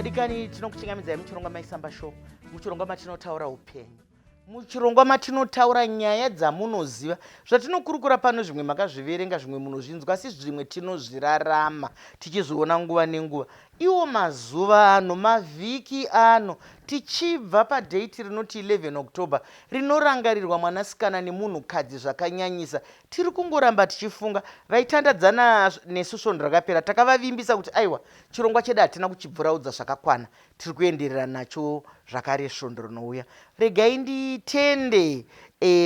Vadikani, tinokuchingamidzai muchirongwa Maisamba Show, muchirongwa matinotaura upenyu, muchirongwa matinotaura nyaya dzamunoziva. Zvatinokurukura pano zvimwe makazviverenga, zvimwe munozvinzwa, asi zvimwe tinozvirarama tichizviona nguva nenguva. Iwo mazuva ano, mavhiki ano, tichibva padate rinoti 11 October, rinorangarirwa mwanasikana nemunhukadzi zvakanyanyisa, tiri kungoramba tichifunga vaitandadzana nesu svondo rakapera. Takavavimbisa kuti aiwa, chirongwa chedu hatina kuchibvuraudza zvakakwana, tiri kuenderera nacho zvakare svondo rinouya. Regai nditende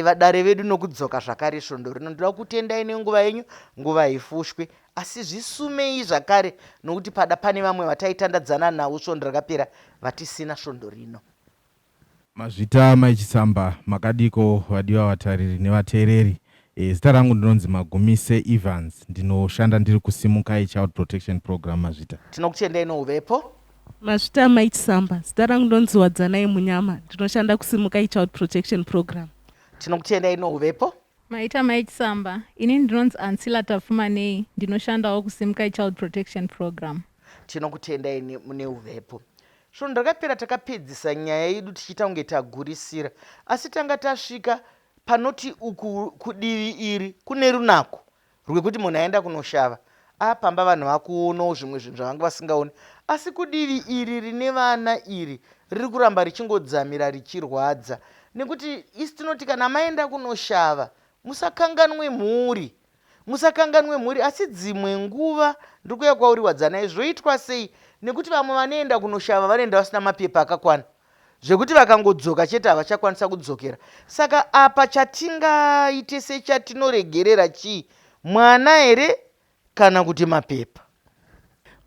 vadare vedu nokudzoka zvakare svondo rino. Ndoda kutendai nenguva yenyu. Nguva haifushwi, asi zvisumei zvakare nokuti pada pane vamwe vataitandadzana navo svondo rakapera vatisina svondo rino. Mazvita, Mai Chisamba. Makadiko, vadiwa vatariri nevateereri? Zita rangu ndinonzi Magumise Evans, ndinoshanda ndiri kuSimukai Child Protection Program. Mazvita. Tinokutendai nouvepo. Mazvita, Mai Chisamba. Zita rangu ndonzi Wadzanai Munyama, ndinoshanda kuSimukai Child Protection Program. Tinokutendai nouvepo. Maita, Mai Chisamba. Ini ndinonzi Ansila Tapfumanei, ndinoshandawo kuSimukai Child Protection Program. Tinokutendai neuvepo. Svondo rakapera takapedzisa nyaya yedu tichiita kunge tagurisira, asi tanga tasvika panoti uku kudivi iri kune runako rwekuti munhu aenda kunoshava apamba, vanhu vakuonawo zvimwe zvinhu zvavanga vasingaoni, asi kudivi iri rine vana iri riri kuramba richingodzamira richirwadza, nekuti isi tinoti kana maenda kunoshava musakanganwe mhuri, musakanganwe mhuri. Asi dzimwe nguva ndiri kuuya kwauri, Wadzanai, zvoitwa sei? Nekuti vamwe vanoenda kunoshava vanoenda vasina mapepa akakwana, zvekuti vakangodzoka chete havachakwanisa kudzokera. Saka apa chatingaite sechatinoregerera chii? Mwana here kana kuti mapepa?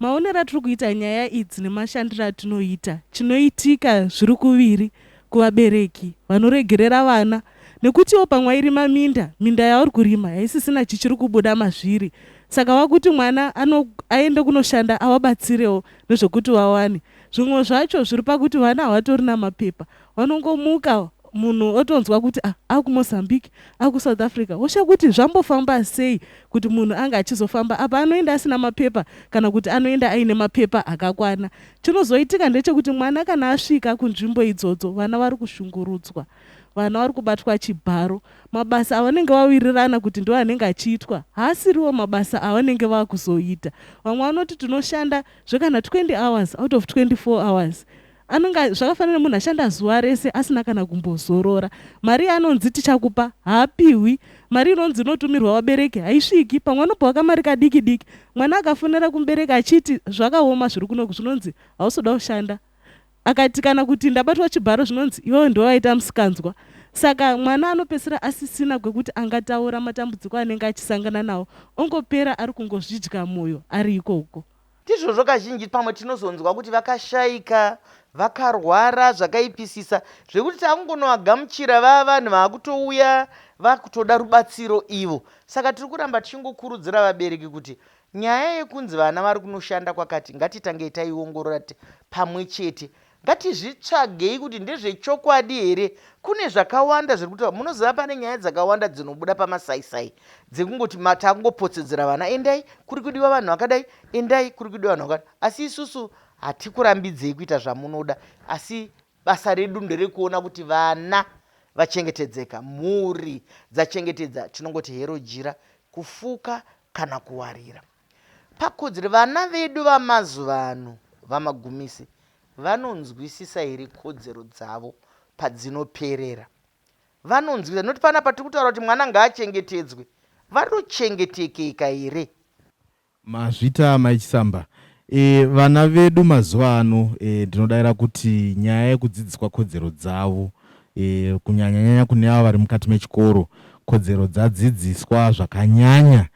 Maonero atiri kuita nyaya idzi nemashandiro atinoita, chinoitika zviri kuviri kuvabereki vanoregerera vana, nekutiwo pamwe vairima minda, minda yavari kurima haisisina chichiri kubuda mazviri, saka vakuti mwana aende kunoshanda avabatsirewo nezvekuti vawane. Zvimwe zvacho zviri pakuti vana havatorina mapepa. Vanongomuka, munhu otonzwa kuti ah, akuMozambique, akuSouth Africa, wosha kuti zvambofamba sei kuti munhu anga achizofamba apa anoenda asina mapepa kana kuti anoenda aine mapepa akakwana. Chinozoitika ndechekuti mwana kana asvika kunzvimbo idzodzo, vana vari kushungurudzwa, vana vari kubatwa chibharo. Mabasa avanenge vawirirana kuti ndo anenge achiitwa haasiriwo mabasa avanenge vakuzoita. Vamwe vanoti tinoshanda zvekana 20 hours out of 24 hours. Anonga zvakafanana nemunhu ashanda zuva rese asina kana kumbozorora. Mari yaanonzi tichakupa haapiwi. Mari inonzi inotumirwa vabereki haisviki. Pamwe anopiwa kamari kadiki diki. Mwana akafonera kumubereki achiti zvakaoma zviri kunoku, zvinonzi hausoda kushanda. Akati kana kuti ndabatwa chibharo, zvinonzi iwewe ndiwe waita musikanzwa. Saka mwana anopedzisira asisina kwekuti angataura matambudziko anenge achisangana nawo, ongopera ari kungozvidya mwoyo ari ikoko. Ndizvozvo, kazhinji pamwe tinozonzwa kuti vakashaika, vakarwara zvakaipisisa zvekuti takungonovagamuchira vava vanhu vaakutouya vakutoda rubatsiro ivo. Saka tiri kuramba tichingokurudzira vabereki kuti nyaya yekunzi vana vari kunoshanda kwakati, ngatitangei taiongorora pamwe chete. Ngatizvitsvagei kuti ndezvechokwadi here. Kune zvakawanda zviri kutaura. Munoziva pane nyaya dzakawanda dzinobuda pamasaisai dzekungoti takungopotsedzera vana, endai kuri kudiwa vanhu vakadai, endai kuri kudiwa vanhu vakadai. Asi isusu hatikurambidzei kuita zvamunoda, asi basa redu nderekuona kuti vana vachengetedzeka, mhuri dzachengetedza. Tinongoti hero jira kufuka kana kuwarira pakodzero. Vana vedu vamazuva ano, VaMagumisi, vanonzwisisa here kodzero dzavo padzinoperera? Vanonzwisisa nokuti panapa tiri kutaura kuti mwana ngaachengetedzwe. Vanochengetekeka here? Mazvita, Mai Chisamba. Vana vedu mazuva ano, ndinodaira kuti nyaya yekudzidziswa kodzero dzavo, kunyanya nyanya kune avo vari mukati mechikoro, kodzero dzadzidziswa zvakanyanya,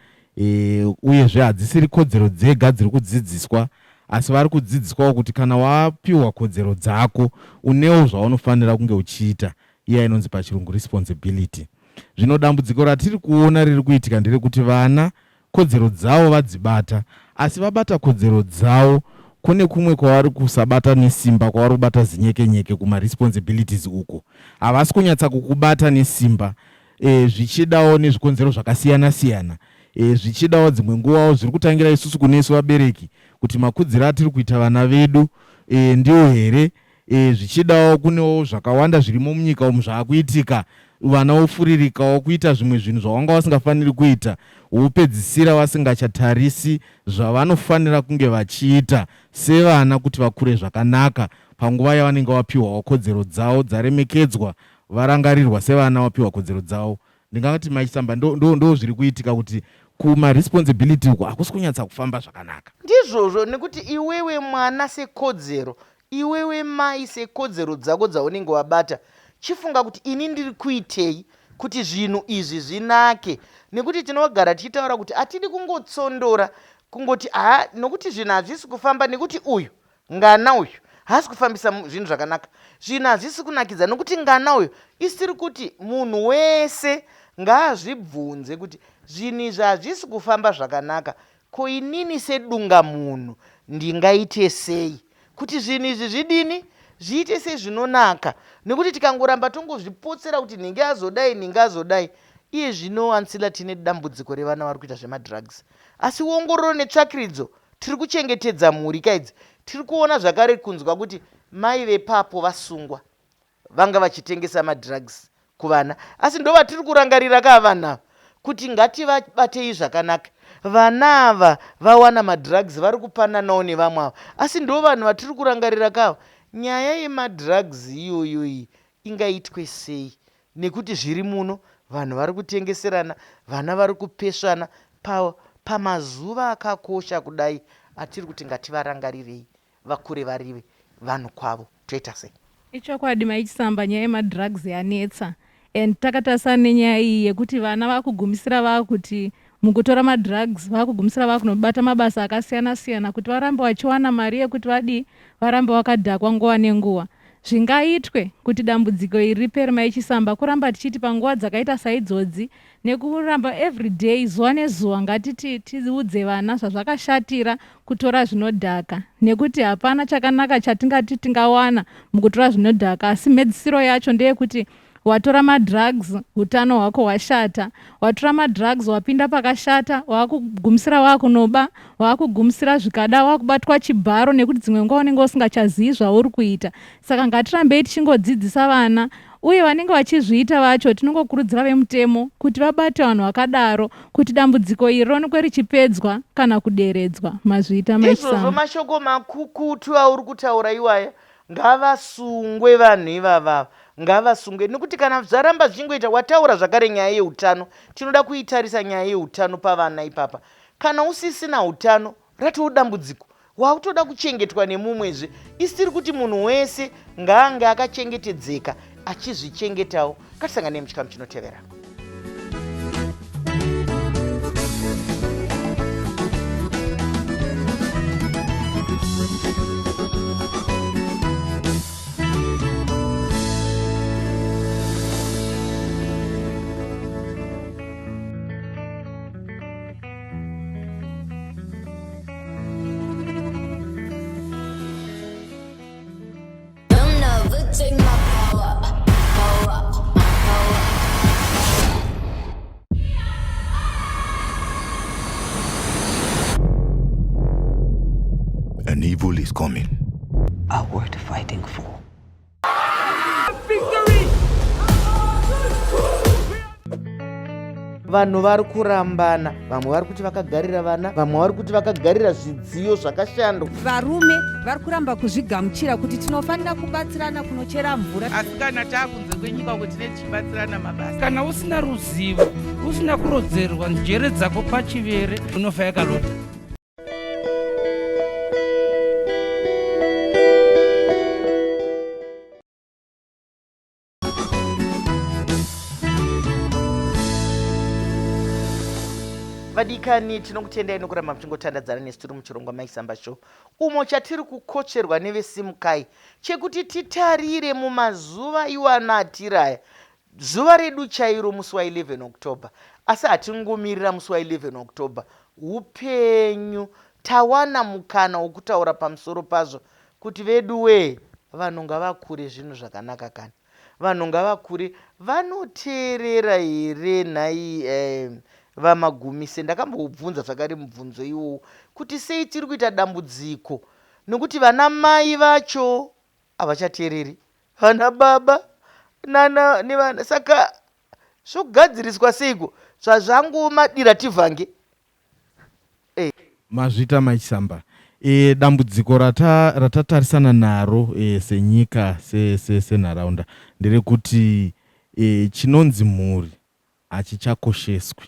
uyezve hadzisiri kodzero dzega dziri kudzidziswa, asi vari kudzidziswawo kuti kana wapiwa kodzero dzako unewo zvaunofanira kunge uchiita, iya inonzi pachirungu responsibility. Zvino dambudziko ratiri kuona riri kuitika nderekuti vana kodzero dzavo vadzibata, asi vabata kodzero dzavo kune kumwe kwavari kusabata nesimba, kwavari kubata zinyekenyeke kumaresponsibilities uko havasi kunyatsa kukubata nesimba, zvichidawo nezvikonzero zvakasiyana siyana, zvichidawo dzimwe nguvawo zviri kutangira isusu kunesu vabereki kuti makudziro atiri kuita vana vedu. e, ndiwo here e, zvichidawo kunewo zvakawanda zvirimo munyika umu zvaakuitika vana wofuririkawo kuita zvimwe zvinhu zvawanga vasingafaniri kuita wopedzisira vasingachatarisi zvavanofanira kunge vachiita sevana kuti vakure zvakanaka panguva yavanenge vapiwawo kodzero dzavo dzaremekedzwa varangarirwa sevana vapiwa kodzero dzavo ndingati maisamba ndo, ndo, ndo zviri kuitika kuti kumaresponsibility uku hakusi kunyatsa kufamba zvakanaka ndizvozvo nekuti iwewe mwana sekodzero iwewe mai sekodzero dzako dzaunenge wabata chifunga kuti ini ndiri kuitei kuti zvinhu izvi zvinake nekuti tinogara tichitaura kuti hatidi kungotsondora kungoti haa nokuti zvinhu hazvisi kufamba nekuti uyu ngana uyu haasi kufambisa zvinhu zvakanaka zvinhu hazvisi kunakidza nokuti ngana uyu isiri kuti munhu wese ngaazvibvunze kuti zvinhu izvi hazvisi kufamba zvakanaka ko inini sedunga munhu ndingaite sei kuti zvinhu izvi zvidini zviite sezvinonaka nekuti tikangoramba tongozvipotsera kuti nhingi azodai nhingi azodai iye zvino ansila tine dambudziko revana vari kuita zvemadrugs asi ongororo netsvakiridzo Tiri kuchengetedza mhuri ka idzi. Tiri kuona zvakare kunzwa kuti mai vepapo vasungwa vanga vachitengesa madrugs kuvana asi ndovatiri kurangarira ka vanhu ava kuti ngativabatei zvakanaka vana ava vawana madrugs vari kupananawo nevamwe ava asi ndo vanhu vatiri kurangarira ka ava nyaya yemadrugs iyoyo iyi ingaitwe sei nekuti zviri muno vanhu vari kutengeserana vana vari kupesvana pa, pamazuva akakosha kudai atiri kuti ngativarangarirei vakure varive vanhu kwavo toita sei Ichokwadi maichisamba nyaya yemadrugs yanetsa and takatarisana nenyaya iyi yekuti vana vakugumisira vakuti mukutora madrugs vakugumisira vakunobata mabasa akasiyana siyana kuti varambe vachiwana mari yekuti vadii varambe vakadhakwa nguva nenguva Zvingaitwe kuti dambudziko iri ripere Mai Chisamba kuramba tichiti panguva dzakaita saidzodzi nekuramba everyday zuva nezuva ngatiti tiudze vana zvazvakashatira kutora zvinodhaka nekuti hapana chakanaka chatingati tingawana mukutora zvinodhaka asi mhedzisiro yacho ndeyekuti watora madrugs utano hwako hwashata watora madrugs wapinda pakashata wakugumisira wakunoba wakugumisira zvikada wakubatwa chibharo nekuti dzimwe nguva unenge usingachazivi zvauri kuita saka ngatirambei tichingodzidzisa vana uye vanenge vachizviita vacho tinongokurudzira vemutemo kuti vabate vanhu vakadaro kuti dambudziko iri rionekwe richipedzwa kana kuderedzwa mazviita izvozvo mashoko makukutu auri kutaura iwaya Ngavasungwe vanhu ivava ngavasungwe nekuti kana zvaramba zvichingoita wataura zvakare nyaya yeutano tinoda kuitarisa nyaya yeutano pavana ipapa kana usisina utano ratoo dambudziko wakutoda kuchengetwa nemumwezve isi tiri kuti munhu wese ngaange akachengetedzeka achizvichengetawo ngatisanganei muchikamu chinotevera An evil is coming. Are worth fighting for. Vanhu vari kurambana, vamwe vari kuti vakagarira vana, vamwe vari kuti vakagarira zvidziyo zvakashandwa. Varume vari kuramba kuzvigamuchira kuti tinofanira kubatsirana kunochera mvura. Asi kana taakunze kwenyika uko tinenge tichibatsirana mabasa. Kana usina ruzivo, usina kurodzerwa njere dzako pachivere, unofa yakalota. Vadikani, tinokutendai nokuramba muchingotandadzana nesu tiri muchirongwa Maisamba Show, umo chatiri kukotsverwa neveSimukai chekuti titarire mumazuva iwana atiri aya, zuva redu chairo musi wa 11 October. Asi hatingomirira musi wa 11 October, upenyu tawana mukana wokutaura pamusoro pazvo kuti veduwee vanhu ngavakure zvinhu zvakanaka kani. Vanhu ngavakure vanoteerera here nhai eh, VaMagumise? Ndakambobvunza zvakare mubvunzo iwowo kuti sei tiri kuita dambudziko Nokuti vana mai vacho havachateereri vana baba nana nevana, saka zvogadziriswa seiko zvazvangomadira tivhange? Eh. Mazvita Mai Chisamba. E, dambudziko ratatarisana rata naro e, senyika senharaunda se, se nderekuti e, chinonzi mhuri hachichakosheswi.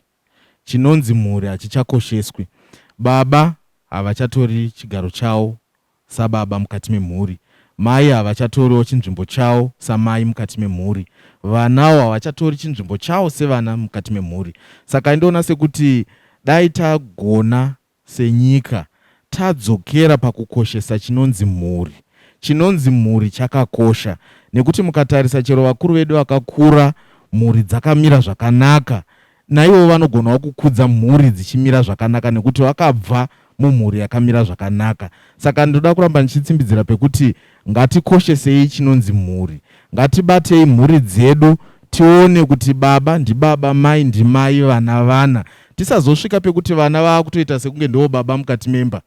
Chinonzi mhuri hachichakosheswi. Baba havachatori chigaro chavo sababa mukati memhuri. Mai havachatoriwo chinzvimbo chavo samai mukati memhuri. Vanawo havachatori chinzvimbo chavo sevana mukati memhuri. Saka ndoona sekuti dai tagona Senyika, tadzokera pakukoshesa chinonzi mhuri. Chinonzi mhuri chakakosha nekuti mukatarisa chero vakuru vedu vakakura mhuri dzakamira zvakanaka, naivowo vanogonawo kukudza mhuri dzichimira zvakanaka nekuti vakabva mumhuri yakamira zvakanaka. Saka ndinoda kuramba ndichitsimbidzira pekuti Ngatikoshesei chinonzi mhuri. Ngatibatei mhuri dzedu tione kuti baba ndibaba, mai ndimai, vana vana. Tisazosvika pekuti vana vakutoita sekunge ndivo baba mukati memba.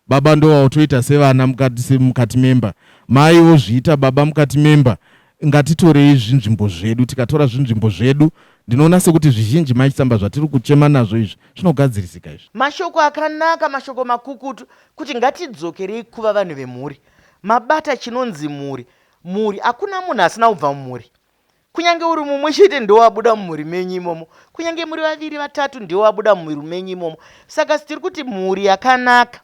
Baba ndovaotoita sevana mukati, mukati memba. Mai vozviita baba mukati memba. Ngatitorei zvinzvimbo zvedu. Tikatora zvinzvimbo zvedu, ndinoona sekuti zvizhinji Mai Chisamba zvatiri kuchema nazvo izvi zvinogadzirisika izvi. Mashoko akanaka, mashoko makukutu kuti ngatidzokerei kuva vanhu vemhuri. Mabata chinonzi mhuri. Mhuri, hakuna munhu asina kubva mumhuri. Kunyange uri mumwe chete ndiwo wabuda mumhuri menyu imomo. Kunyange muri vaviri vatatu ndiwo wabuda mumhuri menyu imomo. Saka tiri kuti mhuri yakanaka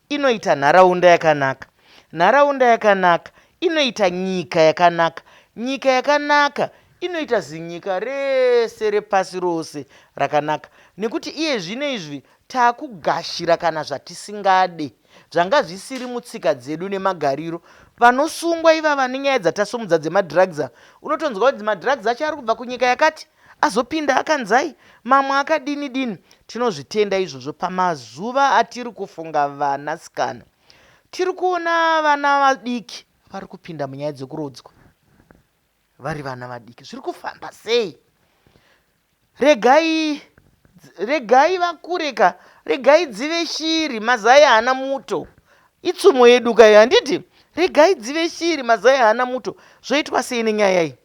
inoita nharaunda yakanaka. Nharaunda yakanaka inoita nyika yakanaka. Nyika yakanaka inoita zinyika rese repasi rose rakanaka. Nekuti iye zvino izvi takugashira kana zvatisingade. Zvanga zvisiri mutsika dzedu nemagariro. Vanosungwa ivava nenyaya dzatasomudza dzemadrugs ava. Unotonzwa kuti madrugs acho ari kubva kunyika yakati, azopinda akanzai, mamwe akadini dini. Tinozvitenda izvozvo pamazuva atiri kufunga vanasikana. Tiri kuona vana vadiki vari kupinda munyaya dzekurodzwa vari vana vadiki. Zviri kufamba sei? Regai regai vakure ka, regai dzive shiri, mazai haana muto. Itsumo yedu ka iyo handiti? Regai dzive shiri, mazai haana muto. Zvoitwa sei nenyaya iyi?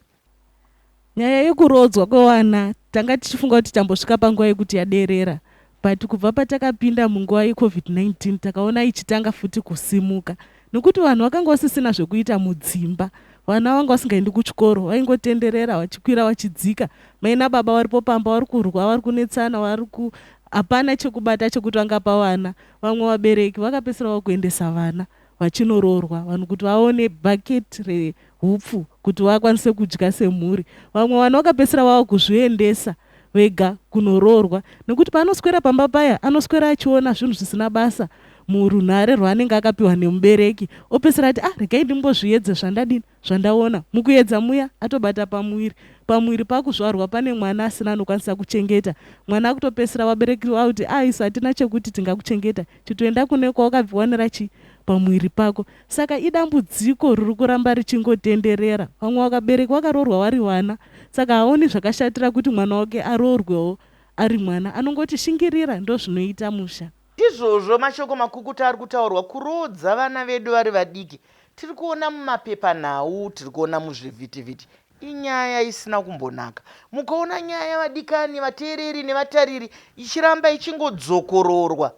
Nyaya yekuroodzwa kwevana tanga tichifunga kuti tambosvika panguva yekuti yaderera but kubva patakapinda munguva yeCovid-19 takaona ichitanga futi kusimuka Nokuti vanhu vakanga vasisina zvekuita mudzimba. Vana vanga vasingaendi kuchikoro, vaingotenderera vachikwira vachidzika. Mai nababa varipo pamba vari kurwa, vari kunetsana, vari ku hapana chekubata chekuti vangapa vana. Vamwe vabereki vakapedzisira vakuendesa vana vachinoroorwa vanhu kuti vaone bucket rehupfu kuti vakwanise kudya semhuri. Vamwe vana vakapedzisira vava kuzviendesa vega kunoroorwa nekuti paanoswera pamba paya anoswera achiona zvinhu zvisina basa murunhare rwaanenge akapiwa nemubereki opedzisira ati ah regai ndimbozviedze zvandadini zvandaona mukuedza muya atobata pamuviri pamuviri pakuzvarwa pane mwana asina anokwanisa kuchengeta mwana akutopedzisira vabereki vakuti ah isu hatina chekuti tingakuchengeta chitoenda kune kwawakabviwanira chi pamuviri pako Saka idambudziko riri kuramba richingotenderera. Vamwe vakabereki vakaroorwa vari vana saka haaoni zvakashatira kuti mwana wake aroorwewo ari mwana. Anongoti shingirira ndozvinoita musha. Ndizvozvo mashoko makukutu ari kutaurwa kuroodza vana vedu vari vadiki. Tiri kuona mumapepanhau, tiri kuona muzvivhitivhiti. Inyaya isina kumbonaka. Mukaona nyaya vadikani, vateereri nevatariri ichiramba ichingodzokororwa,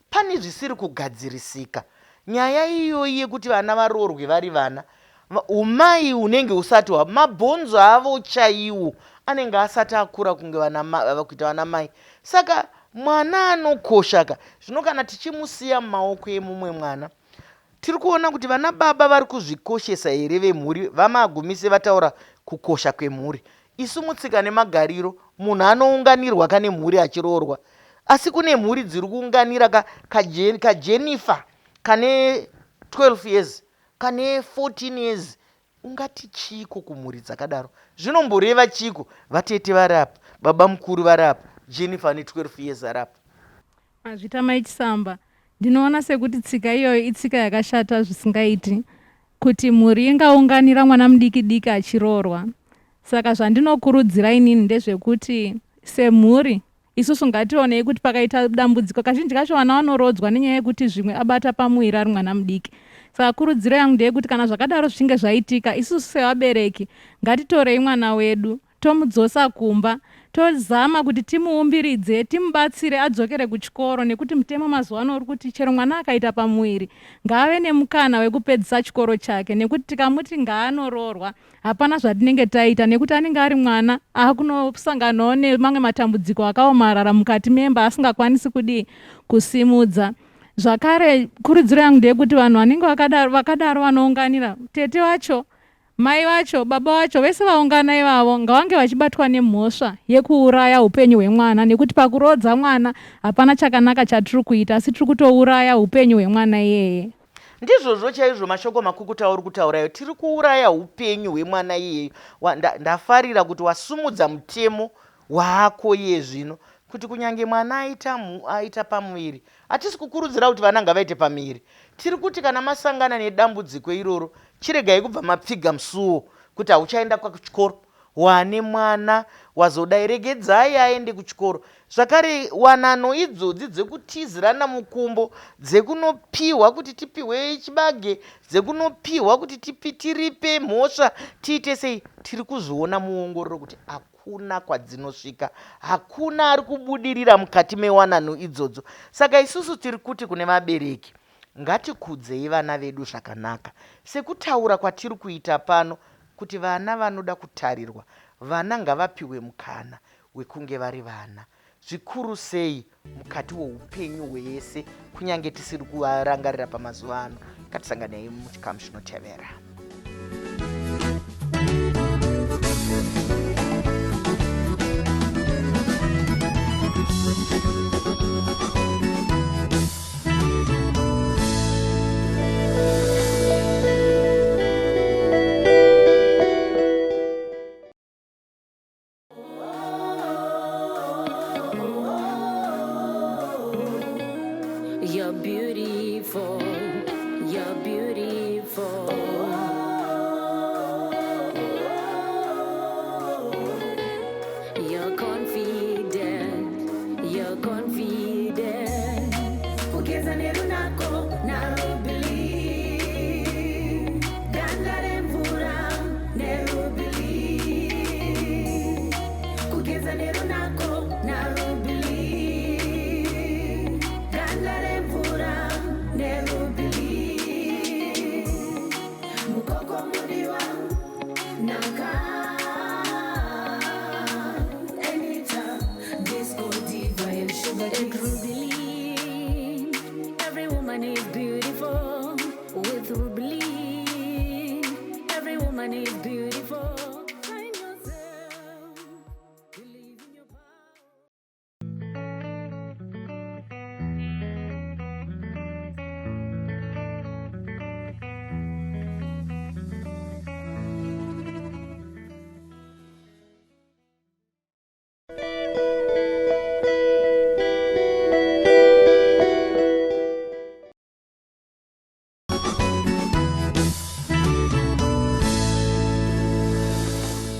Pane zvisiri kugadzirisika. Nyaya iyoyi yekuti vana varoorwe vari vana, umai hunenge husati hwa mabhonzo avo chaiwo anenge asati akura kunge vana kuita vana mai. Saka mwana anokosha ka. Zvino kana tichimusiya mumaoko emumwe mwana, tiri kuona kuti vana baba vari kuzvikoshesa here vemhuri? VaMagumise vataura kukosha kwemhuri. Isu mutsika nemagariro munhu anounganirwa ka nemhuri achiroorwa asi kune mhuri dziri kuunganira ka kaJennifer kane 12 years kane 14 years ungati chiiko kumhuri dzakadaro zvinomboreva chiiko vatete vari apa baba mukuru vari apa Jennifer ane 12 years ari apa. Mazvita mai Chisamba. Ndinoona sekuti tsika iyoyo itsika yakashata zvisingaiti kuti mhuri ingaunganira mwana mudiki diki achiroorwa. Saka zvandinokurudzira inini ndezvekuti semhuri isusu ngationei kuti pakaita dambudziko kazhinji kacho vana vanoroodzwa nenyaya yekuti zvimwe abata pamuviri ari mwana mudiki. Saka kurudziro yangu ndeyekuti kana zvakadaro zvichinge zvaitika, isusu sevabereki ngatitorei mwana wedu tomudzosa kumba tozama kuti timuumbiridze timubatsire adzokere kuchikoro nekuti mutemo mazuva ano uri kuti chero mwana akaita pamuviri ngaave nemukana wekupedzisa chikoro chake nekuti tikamuti ngaanoroorwa hapana zvatinenge taita nekuti anenge ari mwana akunosanganawo nemamwe matambudziko akaomarara mukati memba asingakwanisi kudii kusimudza zvakare kurudziro yangu ndeyekuti vanhu vanenge vakadaro vanounganira tete vacho Mai vacho, baba vacho, vese vaungana ivavo ngavange vachibatwa nemhosva yekuuraya upenyu hwemwana nekuti pakuroodza mwana hapana chakanaka chatiri kuita asi tiri kutouraya upenyu hwemwana iyeye. Ndizvozvo chaizvo mashoko makukutu auri kutaurayo tiri kuuraya upenyu hwemwana iyeyo. Ndafarira kuti wasumudza mutemo waako iye zvino kuti kunyange mwana aita, aita pamuviri Hatisi kukurudzira kuti vana ngavaite pamiviri. Tiri kuti kana masangana nedambudziko iroro chiregai kubva mapfiga musuwo kuti hauchaenda kuchikoro. Wane mwana wazodai regedzai aende kuchikoro. Zvakare wanano idzodzi dzekutizirana mukumbo, dzekunopihwa kuti tipihwe chibage, dzekunopihwa kuti tipi, tiripe mhosva tiite sei, tiri kuzviona muongororo kuti hakuna kwadzinosvika hakuna ari kubudirira mukati mewanano idzodzo saka isusu tiri kuti kune vabereki ngatikudzei vana vedu zvakanaka sekutaura kwatiri kuita pano kuti vana vanoda kutarirwa vana ngavapiwe mukana wekunge vari vana zvikuru sei mukati weupenyu hwese kunyange tisiri kuvarangarira pamazuva ano ngatisanganei muchikamu chinotevera You're beautiful, you're beautiful. You're confident, you're confident. Kugeza nerunako narubili. Ganda remvura nerubili. Kugeza nerunako narubili. Ganda remvura nerubili. Mukoko mudiwa naka. Anita, disco diva and sugar and Rubilin. Every woman is beautiful with Rubilin. Every woman is beautiful. Find yourself. Believe in your power.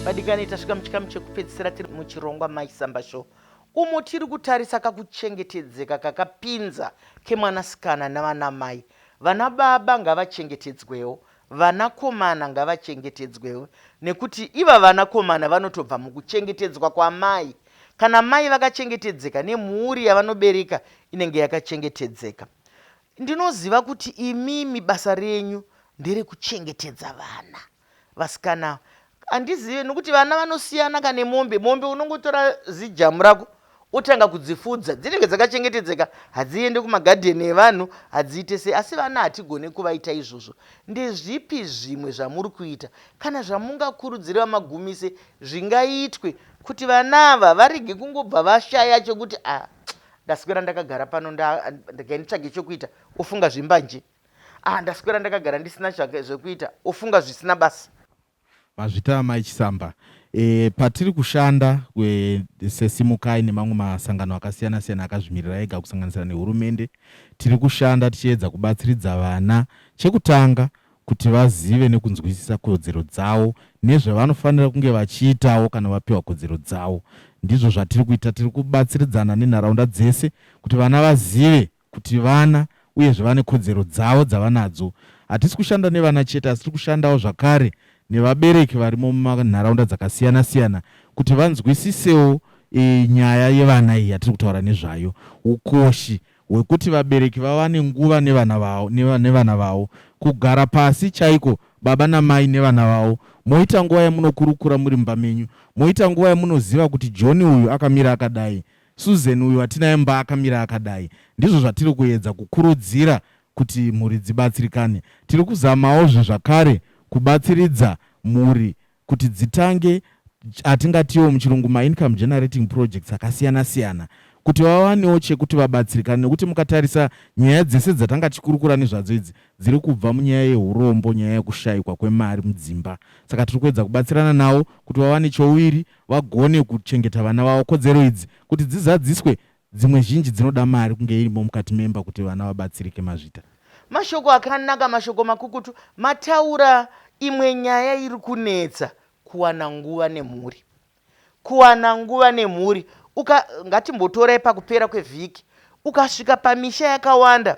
Vadikani, tasvika muchikamu chekupedzisira tiri muchirongwa Mai Samba Show umo tiri kutarisa kakuchengetedzeka kakapinza kemwanasikana navanamai. Vana baba ngavachengetedzwewo, vanakomana ngavachengetedzwewo nekuti iva vanakomana vanotobva mukuchengetedzwa kwamai. Kana mai vakachengetedzeka nemhuri yavanobereka inenge yakachengetedzeka. Ndinoziva kuti imimi basa renyu nderekuchengetedza vana vasikana handizive nokuti vana vanosiyana ka nemombe mombe unongotora zijamu rako otanga kudzifudza dzinenge dzakachengetedzeka hadziende kumagadheni evanhu hadziite sei asi vana hatigone kuvaita izvozvo ndezvipi zvimwe zvamuri kuita kana zvamungakurudzire vamagumise zvingaitwe kuti vana ava varege kungobva vashaya chokuti a ah, ndaswera ndakagara pano ndega nditsvage chokuita ofunga zvembanje ah ndaswera ndakagara ndisina zvekuita ofunga zvisina basa Mazvita amai Chisamba. E, patiri kushanda e, seSimukai nemamwe masangano akasiyana siyana akazvimirira ega kusanganisira nehurumende, tiri kushanda tichiedza kubatsiridza vana chekutanga kuti vazive nekunzwisisa kodzero dzavo nezvavanofanira kunge vachiitawo kana vapiwa kodzero dzavo. Ndizvo zvatiri kuita, tiri kubatsiridzana nenharaunda dzese kuti vana vazive kuti vana uyezve vane kodzero dzavo dzavanadzo. Hatisi kushanda nevana chete asi tiri kushandawo zvakare nevabereki varimo mumanharaunda dzakasiyana siyana kuti vanzwisisewo e, nyaya yevana iyi yatiri kutaura nezvayo, ukoshi hwekuti vabereki vawane nguva nevana vavo, nevana vavo kugara pasi chaiko baba namai nevana vavo moita nguva yamunokurukura muri mumba menyu moita nguva yamunoziva kuti John uyu akamira akadai Susan uyu watinaye mumba akamira akadai ndizvo zvatiri kuedza kukurudzira kuti mhuri dzibatsirikane tiri kuzamawozve zvakare kubatsiridza mhuri kuti dzitange atingatiwo muchirungu maincome generating projects akasiyana siyana kuti vawanewo chekuti vabatsirikane nekuti mukatarisa nyaya dzese dzatanga tichikurukura nezvadzo idzi dziri kubva munyaya yeurombo nyaya yekushayikwa kwemari mudzimba saka tiri kuedza kubatsirana navo kuti vawane chouviri vagone kuchengeta vana vavo kodzero idzi kuti dzizadziswe dzimwe zhinji dzinoda mari kunge irimo mukati memba kuti vana vabatsirike mazvita. Mashoko akanaka, mashoko makukutu. Mataura imwe nyaya iri kunetsa, kuwana nguva nemhuri. Kuwana nguva nemhuri. Uka, ngatimbotorai pakupera kwevhiki. Ukasvika pamisha yakawanda,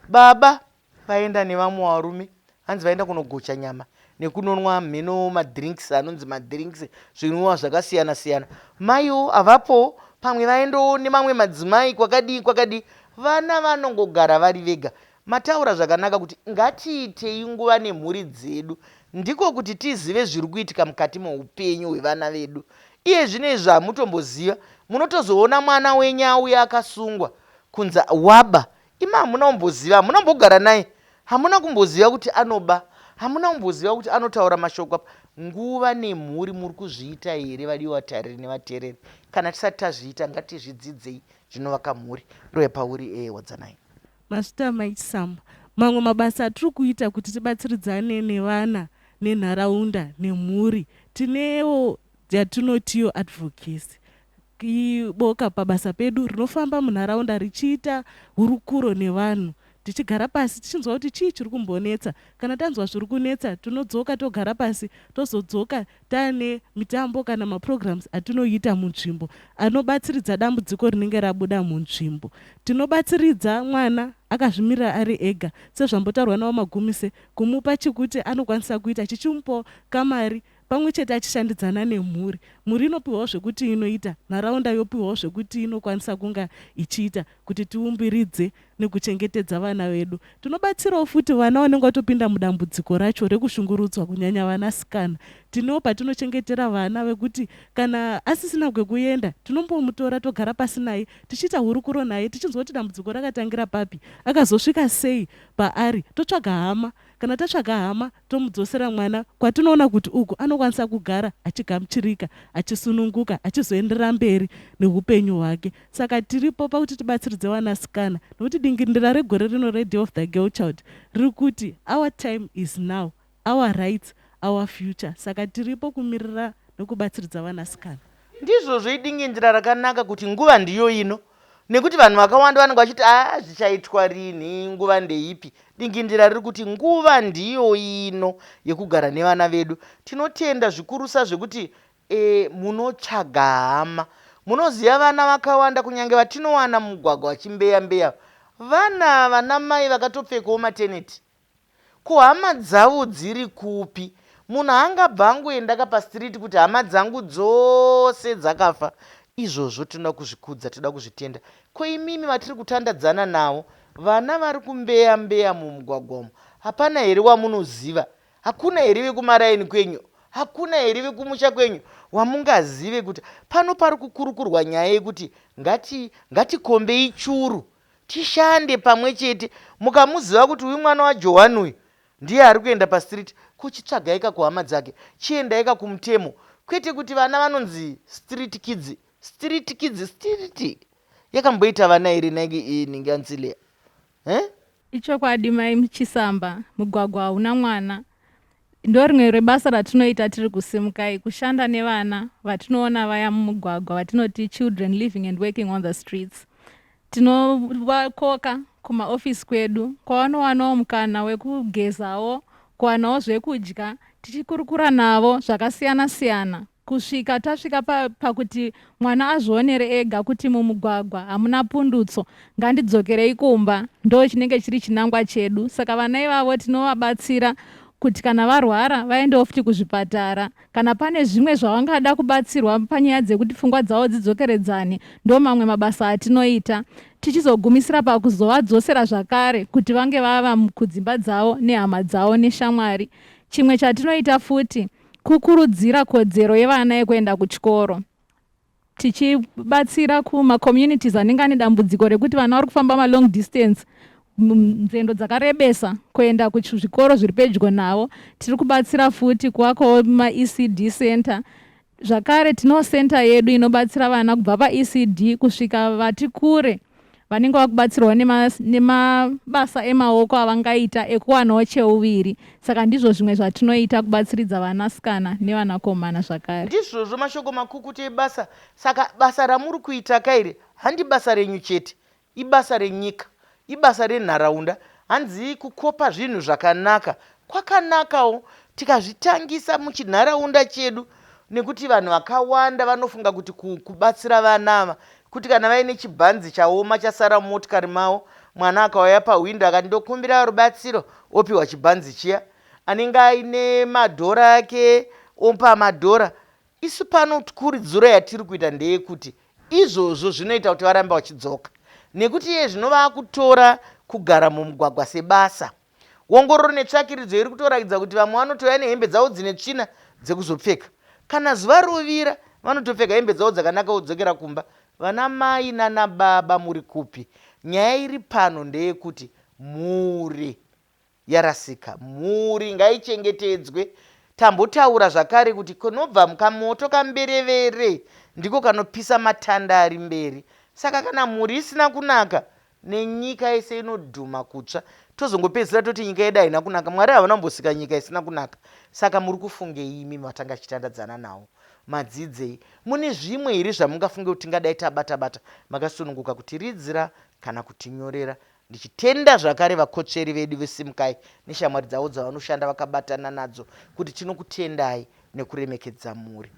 baba vaenda nevamwe varume hanzi vaenda kunogocha nyama nekunonwa mheno madrinks anonzi madrinks zvinwiwa zvakasiyana siyana maiwo havapowo pamwe vaendawo nemamwe madzimai kwakadii kwakadii vana vanongogara vari vega mataura zvakanaka kuti ngatiitei nguva nemhuri dzedu ndiko kuti tizive zviri kuitika mukati meupenyu hwevana vedu iye zvino izvi hamutomboziva munotozoona mwana wenyu auya akasungwa kunzi waba Imi hamuna kumboziva, hamuna kumbogara naye, hamuna kumboziva kuti anoba, hamuna kumboziva kuti anotaura mashoko apa. Nguva nemhuri muri kuzviita here vadiwa vatariri nevateereri? Kana tisati tazviita ngatizvidzidzei zvinovaka mhuri. Ndouya pauri eh, Wadzanai. Mazvita Mai Chisamba. Mamwe mabasa atiri kuita kuti tibatsiridzane nevana nenharaunda nemhuri tinewo yatinotiyo advocacy. Iboka pabasa pedu rinofamba munharaunda richiita hurukuro nevanhu tichigara pasi tichinzwa kuti chii chiri kumbonetsa. Kana tanzwa zviri kunetsa tinodzoka togara pasi tozodzoka taane mitambo kana maprograms atinoita munzvimbo anobatsiridza dambudziko rinenge rabuda munzvimbo. Tinobatsiridza mwana akazvimirira ari ega sezvambotaurwa naVaMagumise kumupa chekuti anokwanisa kuita chichimupawo kamari pamwe chete achishandidzana nemhuri. Mhuri inopihwawo zvekuti inoita, nharaunda yopihwawo zvekuti inokwanisa kunga ichiita kuti tiumbiridze nekuchengetedza vana vedu. Tinobatsirawo futi vana vanenge vatopinda mudambudziko racho rekushungurudzwa kunyanya vanasikana. Tinewo patinochengetera vana vekuti kana asisina kwekuenda tinombomutora togara pasi naye tichiita hurukuro naye tichinzwa kuti dambudziko rakatangira papi, akazosvika sei paari totsvaga hama. Kana tatsvaga hama tomudzosera mwana kwatinoona kuti uku anokwanisa kugara achigamuchirika, achisununguka, achizoenderera mberi neupenyu hwake. Saka tiripo pakuti tibatsiridze vanasikana nekuti dingindira regore rino reDay of the Girl Child riri kuti Our time is now, our rights, our future. Saka tiripo kumirira nekubatsiridza vanasikana. Ndizvozvo idingindira rakanaka kuti nguva ndiyo ino nekuti vanhu vakawanda vanenge vachiti a ah, zvichaitwa rinhi nguva ndeipi dingindira riri kuti nguva ndiyo ino yekugara nevana vedu tinotenda zvikurusa zvekuti e, munotsvaga hama munoziva vana vakawanda kunyange vatinowana mumugwagwa vachimbeya mbeya vana vana mai vakatopfekawo mateneti Ko hama dzavo dziri kupi? Munhu haangabva angoendaka pastreet kuti hama dzangu dzose dzakafa. Izvozvo tinoda kuzvikudza, tinoda kuzvitenda. Ko imimi vatiri kutandadzana navo, vana vari kumbeya mbeya mumugwagwa umu, hapana here wamunoziva? Hakuna here vekumaraini kwenyu? Hakuna here vekumusha kwenyu wamungazive kuti pano pari kukurukurwa nyaya yekuti ngati ngatikombei churu Tishande pamwe chete. Mukamuziva kuti uyu mwana waJohani uyu ndiye ari kuenda pastreet, ko chitsvagaika kuhama dzake, chiendaika kumutemo. Kwete kuti vana vanonzi street kids, street kids, street yakamboita vana here nhaike nhingi Ansilia? Eh? Ichokwadi mai Chisamba, mugwagwa hauna mwana. Ndorimwe rebasa ratinoita tiri kuSimukai, kushanda nevana vatinoona vaya mumugwagwa vatinoti children living and working on the streets. Tinovakoka kumaofisi kwedu kwavanowanawo mukana wekugezawo, kuwanawo zvekudya, tichikurukura navo zvakasiyana siyana. kusvika tasvika pakuti pa mwana azvionere ega kuti mumugwagwa hamuna pundutso, ngandidzokerei kumba. Ndo chinenge chiri chinangwa chedu. Saka vana ivavo tinovabatsira kuti kana varwara vaendewo futi kuzvipatara. Kana pane zvimwe zvavangada kubatsirwa panyaya dzekuti pfungwa dzavo dzidzokeredzane, ndo mamwe mabasa atinoita. Tichizogumisira pakuzovadzosera zvakare kuti vange vava kudzimba dzavo nehama dzavo neshamwari. Chimwe chatinoita futi kukurudzira kodzero yevana yekuenda kuchikoro tichibatsira kumacommunities anenge ane dambudziko rekuti vana vari kufamba malong distance, nzendo dzakarebesa kuenda kuzvikoro zviri pedyo navo. Tiri kubatsira futi kuvakawo maECD center. Zvakare tino center yedu inobatsira vana kubva paECD kusvika vati kure, vanenge vakubatsirwa nemabasa emaoko avangaita ekuwanawo cheuviri. Saka ndizvo zvimwe zvatinoita kubatsiridza vanasikana nevanakomana zvakare. Ndizvozvo, mashoko makukutu ebasa. Saka basa ramuri kuita kairi handi basa renyu chete, ibasa renyika, ibasa renharaunda. Hanzi kukopa zvinhu zvakanaka kwakanakawo tikazvitangisa muchinharaunda chedu, nekuti vanhu vakawanda vanofunga kuti kubatsira vana ava kuti kana vaine chibhanzi chaoma chasara mumotikari mavo, mwana akauya pahwindo akati ndokumbira rubatsiro, opiwa chibhanzi chiya. Anenge aine madhora ake opa madhora. Isu pano kurudziro yatiri kuita ndeyekuti izvozvo zvinoita kuti varambe vachidzoka, nekuti iye zvino vakutora kugara mumugwagwa sebasa. Ongororo netsvakiridzo iri kutorakidza kuti vamwe vanotouya nehembe dzavo dzine tsvina dzekuzopfeka. Kana zuva rovira vanotopfeka hembe dzavo dzakanaka vodzokera kumba. Vana mai nana baba muri kupi? Nyaya iri pano ndeyekuti mhuri yarasika. Mhuri ngaichengetedzwe. Tambotaura zvakare kuti kunobva kamoto kamberevere ndiko kanopisa matanda ari mberi. Saka kana mhuri isina kunaka, nenyika yese inodhuma kutsva. Tozongopedzisira toti nyika yedu haina kunaka. Mwari havana kumbosika nyika isina kunaka. Saka muri kufungei imi matanga tichitandadzana nawo? Madzidzei? Mune zvimwe here zvamungafunge kuti tingadai tabata bata? Makasununguka kutiridzira kana kutinyorera. Ndichitenda zvakare vakotsveri vedu veSimukai neshamwari dzavo dzavanoshanda vakabatana nadzo kuti tinokutendai nekuremekedza mhuri.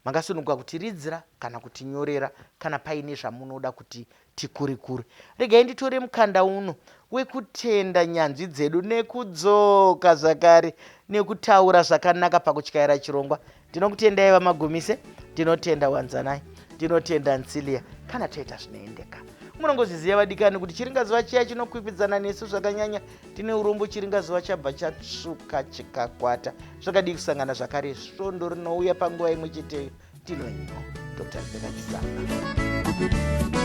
Makasununguka kutiridzira kana kutinyorera kana paine zvamunoda kuti tikurikure. Regai nditore mukanda uno wekutenda nyanzvi dzedu nekudzoka zvakare nekutaura zvakanaka pakutyaira chirongwa. Ndinokutendai VaMagumise, ndinotenda Wanzanai, ndinotenda Ntsilia kana toita zvinoendeka. Munongozviziva vadikani kuti chiringazuva chiya chinokwikwidzana nesu zvakanyanya. Tine urombo chiringazuva chabva chatsvuka chikakwata. Zvakadii kusangana zvakare svondo rinouya panguva imwe cheteyo? Ndinoinyo Dr. Rebecca Chisamba.